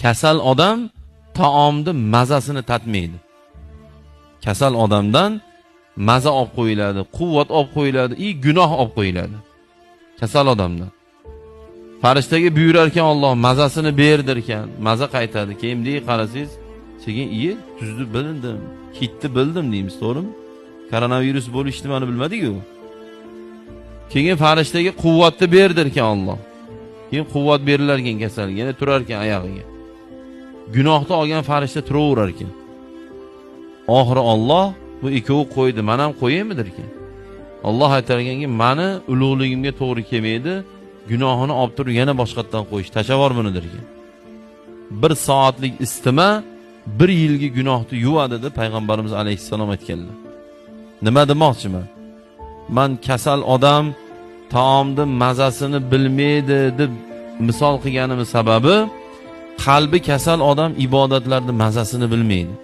Kasal odam taomni mazasini tatmaydi. Kasal odamdan maza olib qo'yiladi, quvvat olib qo'yiladi, i gunoh olib qo'yiladi. Kasal odamdan. Farishtaga buyurar ekan Alloh, mazasini berdirkan, maza qaytadi. Keyin bunday qarasangiz, sekin iye, tuzni bildim, kitni bildim deymiz, to'g'rimi? Koronavirus bo'lish nimani bilmadik-ku. Keyin farishtaga quvvatni berdirkan Alloh. Keyin quvvat berilar ekan kasalga, yana turar ekan oyog'iga. Gunohni olgan farishta turaverar ekan. Oxiri Alloh bu ikkovi qo'ydi, men ham qo'yaymidirkan. Alloh aytar ekanki, meni ulug'ligimga to'g'ri kelmaydi, gunohini olib turib yana boshqatdan qo'yish, tashavor buni derkan. Bir soatlik istima bir yilgi gunohni yuvadi deb payg'ambarimiz alayhissalom aytganlar. Nima demoqchiman? Man kasal odam taomni mazasini bilmaydi deb misol qilganimiz sababi, qalbi kasal odam ibodatlarni mazasini bilmaydi.